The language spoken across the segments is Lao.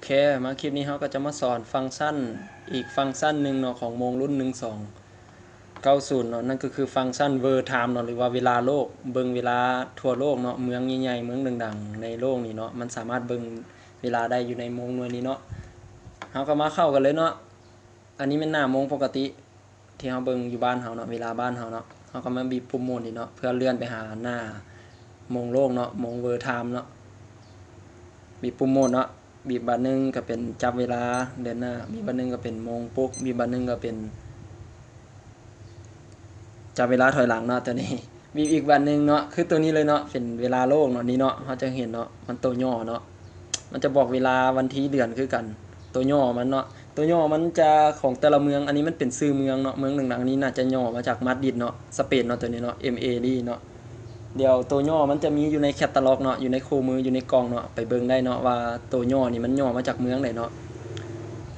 ເຄ ມາຄລິບນີ້ເຮົາກໍຈະມາສອນຟັງຊັນອີກຟັງຊັນໜຶ່ງເນາະ ຂອງໂມງລຸ້ນໜຶ່ງສອງເກົ້າສູນເນາະ, ນັ້ນກໍຄືຟັງຊັນ World Time ເນາະ ຫຼືວ່າເວລາໂລກ, ເບິ່ງເວລາທົ່ວໂລກເນາະ, ເມືອງໃຫຍ່ໆ ເມືອງດັງໆໃນໂລກນີ້ເນາະ ມັນສາມາດເບິ່ງເວລາໄດ້ຢູ່ໃນໂມງໜ່ວຍນີ້ເນາະ. ເຮົາກໍມາເຂົ້າກັນເລີຍເນາະ. ອັນນີ້ແມ່ນໜ້າໂມງປົກກະຕິ ທີ່ເຮົາເບິ່ງຢູ່ບ້ານເຮົາເນາະ, ເວລາບ້ານເຮົາເນາະ, ເຮົາກໍມາບີບປຸ່ມໂໝດນີ້ເນາະ ເພື່ອເລື່ອນໄປຫາໜ້າໂມງໂລກເນາະ, ໂມງ World Time ເນາະ. ບີບປຸ່ມໂໝດເນາະ, ບີບບາດໜຶ່ງກໍເປັນຈັບເວລາເດີນໜ້າ, ບີບບາດໜຶ່ງກໍເປັນໂມງປຸກ, ບີບບາດໜຶ່ງກໍເປັນຈັບເວລາຖອຍຫຼັງເນາະ. ຕົວນີ້ບີບອີກບາດໜຶ່ງເນາະ, ຄືຕົວນີ້ເລີຍເນາະ, ເປັນເວລາໂລກເນາະ. ນີ້ເນາະ, ເຮົາຈະເຫັນເນາະ, ມັນໂຕຫຍໍ້ເນາະ. ມັນຈະບອກເວລາວັນທີເດືອນຄືກັນ, ໂຕຫຍໍ້ມັນເນາະ. ໂຕຫຍໍ້ມັນຈະຂອງແຕ່ລະເມືອງ, ອັນນີ້ມັນເປັນຊື່ເມືອງເນາະ, ເມືອງດັງໆນີ້ໜ້າຈະຫຍໍ້ມາຈາກມາດຣິດເນາະ, ສະເປນເນາະ, ຕົວນີ້ເນາະ, ເອັມ ເອ ດີ ເນາະ. ດຽວໂຕຫຍໍ້ມັນຈະມີຢູ່ໃນແຄດຕາລັອກເນາະ, ຢູ່ໃນຄູ່ມື, ຢູ່ໃນກ່ອງເນາະ, ໄປເບິ່ງໄດ້ເນາະວ່າໂຕຫຍໍ້ນີ້ມັນຫຍໍ້ມາຈາກເມືອງໃດເນາະ.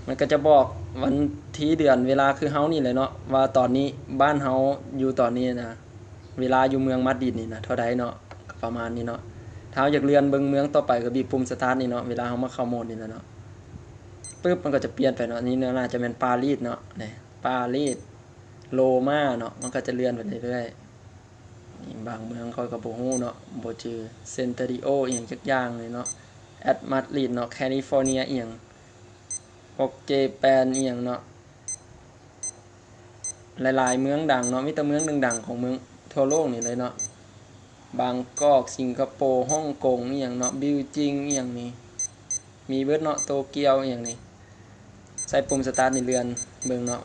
ມັນກໍຈະບອກວັນທີເດືອນເວລາຄືເຮົານີ້ແຫຼະເນາະ, ວ່າຕອນນີ້ບ້ານເຮົາຢູ່ຕອນນີ້ນະ ເວລາຢູ່ເມືອງມາດຣິດນີ້ນະເທົ່າໃດເນາະ, ກໍປະມານນີ້ເນາະ. ຖ້າເຮົາຢາກເລື່ອນເບິ່ງເມືອງຕໍ່ໄປ ກໍບີບປຸ່ມ Start ນີ້ເນາະ, ເວລາເຮົາມາເຂົ້າໂໝດນີ້ແຫຼະເນາະ, ປຶບ ມັນກໍຈະປ່ຽນໄປເນາະ. ນີ້ໜ້າຈະແມ່ນປາຣີສເນາະ, ນີ້ ປາຣີສ, ໂລມາເນາະ, ມັນກໍຈະເລື່ອນໄປເລື້ອຍໆ. ນີ້ບາງເມືອງຂ້ອຍກໍບໍ່ຮູ້ເນາະ, ບໍ່ຈື່, ເຊັນຕາຣີໂອ ອີ່ຫຍັງຈັກຢ່າງເລີຍເນາະ, ແອັດມາດຣິດເນາະ, ແຄລິຟໍເນຍ ອີ່ຫຍັງ ອອກເຈແປນ ອີ່ຫຍັງເນາະ. ຫຼາຍໆເມືອງດັງເນາະ, ມີແຕ່ເມືອງດັງໆຂອງເມືອງທົ່ວໂລກນີ້ເລີຍເນາະ, ບາງກອກ, ສິງກະໂປ, ຮົງກົງ ອີ່ຫຍັງເນາະ, ບິວຈິງ ອີ່ຫຍັງນີ້ ມີເບິດເນາະ, ໂຕກຽວ ອີ່ຫຍັງນີ້. ໃສ່ປຸ່ມ Start ນີ້ເລື່ອນເບິ່ງເນາະ,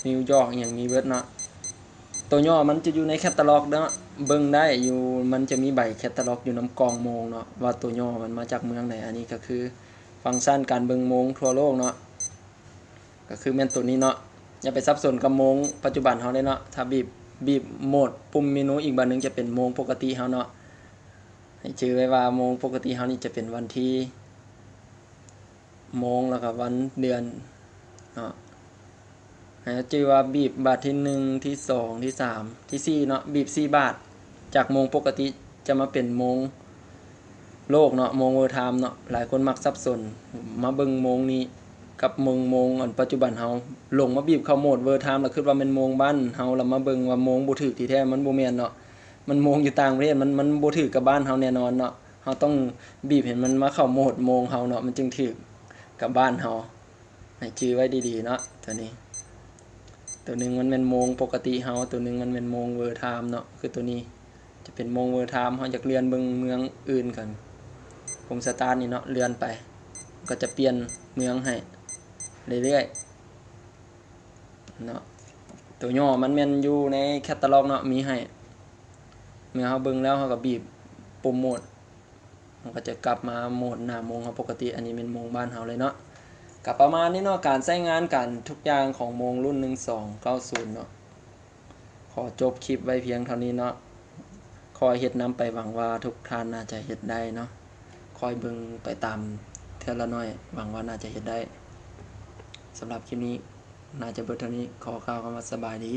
ນິວຢອກ ອີ່ຫຍັງມີເບິດເນາະ. ໂຕຫຍໍ້ມັນຈະຢູ່ໃນແຄດຕາລັອກເນາະ, ເບິ່ງໄດ້ຢູ່, ມັນຈະມີໃບແຄດຕາລັອກຢູ່ນຳກ່ອງໂມງເນາະ ວ່າໂຕຫຍໍ້ມັນມາຈາກເມືອງໃດ. ອັນນີ້ກໍຄືຟັງຊັນການເບິ່ງໂມງທົ່ວໂລກເນາະ. ກໍຄືແມ່ນໂຕນີ້ເນາະ, ຢ່າໄປສັບສົນກັບໂມງປັດຈຸບັນເຮົາເດ້ເນາະ. ຖ້າບີບ, ບີບໂໝດປຸ່ມເມນູອີກບາດໜຶ່ງ ຈະເປັນໂມງປົກກະຕິເຮົາເນາະ. ໃຫ້ຈື່ໄວ້ວ່າໂມງປົກກະຕິເຮົານີ້ຈະເປັນວັນທີ, ໂມງ ແລ້ວກໍວັນເດືອນເນາະ. ໃຫ້ເຮົາຈື່ວ່າບີບບາດທີໜຶ່ງ, ທີສອງ, ທີສາມ, ທີສີ່ເນາະ, ບີບສີ່ບາດ ຈາກໂມງປົກກະຕິຈະມາເປັນໂມງໂລກເນາະ, ໂມງ World Time ເນາະ. ຫຼາຍຄົນມັກສັບສົນ, ມາເບິ່ງໂມງນີ້ກັບເບິ່ງໂມງອັນປັດຈຸບັນເຮົາ, ຫຼົງມາບີບເຂົ້າໂໝດ World Time ແລ້ວຄິດວ່າແມ່ນໂມງບ້ານເຮົາ, ແລ້ວມາເບິ່ງວ່າໂມງບໍ່ຖືກ, ທີ່ແທ້ມັນບໍ່ແມ່ນເນາະ, ມັນໂມງຢູ່ຕ່າງປະເທດ, ມັນ, ມັນບໍ່ຖືກກັບບ້ານເຮົາແນ່ນອນເນາະ. ເຮົາຕ້ອງບີບໃຫ້ມັນມາເຂົ້າໂໝດໂມງເຮົາເນາະ, ມັນຈຶ່ງຖືກກັບບ້ານເຮົາ. ໃຫ້ຈື່ໄວ້ດີໆເນາະ ຕົວນີ້, ຕົວໜຶ່ງມັນແມ່ນໂມງປົກກະຕິເຮົາ, ຕົວໜຶ່ງມັນແມ່ນໂມງ World Time ເນາະ. ຄືຕົວນີ້ຈະເປັນໂມງ World Time, ເຮົາຢາກເລື່ອນເບິ່ງເມືອງອື່ນກັນ, ປຸ່ມ Start ນີ້ເນາະ, ເລື່ອນໄປ ມັນກໍຈະປ່ຽນເມືອງໃຫ້ເລື້ອຍໆເນາະ. ໂຕຫຍໍ້ມັນແມ່ນຢູ່ໃນແຄດຕາລັອກເນາະ, ມີໃຫ້. ເມື່ອເຮົາເບິ່ງແລ້ວ ເຮົາກໍບີບປຸ່ມໂໝດ, ມັນກໍຈະກັບມາໂໝດໜ້າໂມງເຮົາປົກກະຕິ. ອັນນີ້ແມ່ນໂມງບ້ານເຮົາເລີຍເນາະ. ກໍປະມານນີ້ເນາະ, ການໃຊ້ງານການທຸກຢ່າງຂອງໂມງລຸ້ນໜຶ່ງສອງເກົ້າສູນເນາະ. ຂໍຈົບຄລິບໄວ້ພຽງເທົ່ານີ້ເນາະ. ຄອຍເຮັດນຳໄປ, ຫວັງວ່າທຸກທ່ານໜ້າຈະເຮັດໄດ້ເນາະ. ຄອຍເບິ່ງໄປຕາມເທື່ອລະໜ້ອຍ, ຫວັງວ່າໜ້າຈະເຮັດໄດ້. ສຳລັບຄລິບນີ້ໜ້າຈະເບິດເທົ່ານີ້. ຂໍກ່າວຄຳວ່າສະບາຍດີ.